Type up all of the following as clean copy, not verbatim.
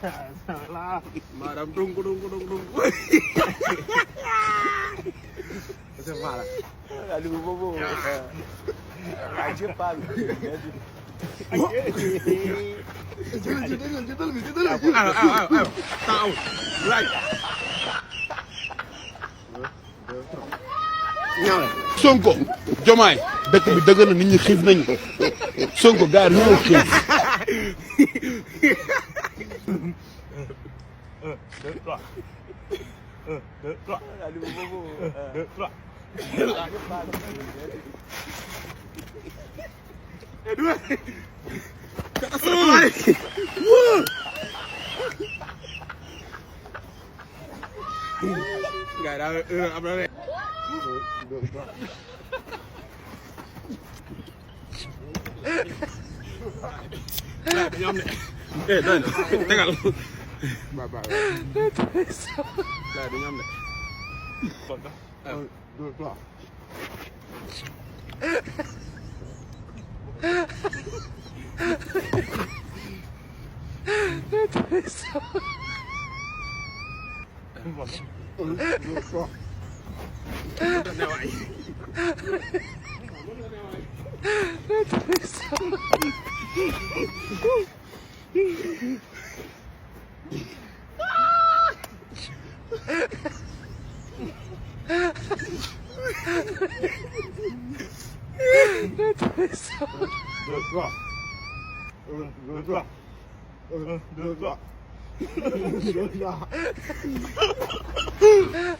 Là madame dung dung. Você fala. Ali o bobo. Ai chưa pa. Tao. Lại. Sonko Diomaye dëkk bi dëgg na nit ñi xiif nañu Sonko gars yi ñoo xiif. 2, 3. 2, 3. Allez, 2, 3. Et deux. Gars là, après. 2, 3. Là, ñom né. Eh, doy na. Tegal. Ba. Là, du ñom né. 1, 2, 3.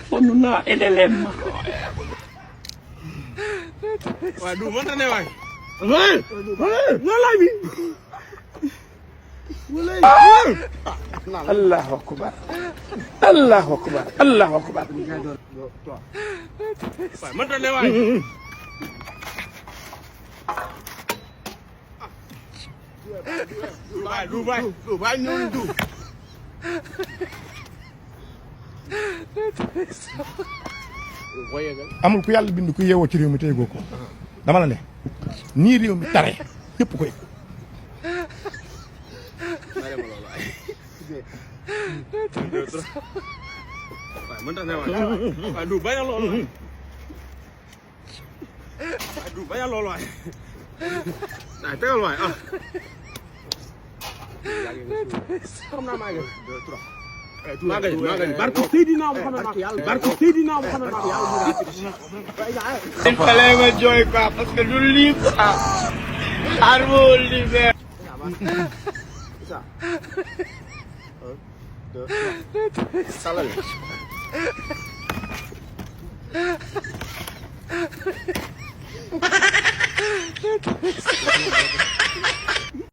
Sonn naa LLM. Waaw du mënta ne waay. Wallaay bi. Allahu akbar. Allahu akbar. Allahu akbar. Waay mënta ne waay. Du baay ñëw du. amul ku yàlla bind ku yeewoo ci réew mi tey goo ko dama la ne nii réew mi tare ñëpp koy waaw mënta ne waay. Waaw du bañ a loolu waay. Waaw du bañ a loolu waay. Waaw tegal waay ah. Xam naa maa ngi. maa ngi barke Seydina Muhammad barke Seydina Muhammad Il fallait ma jooy quoi parce que lu lii quoi. xaar ma woon lii mais. Ça. 1, 2, 3. Salal.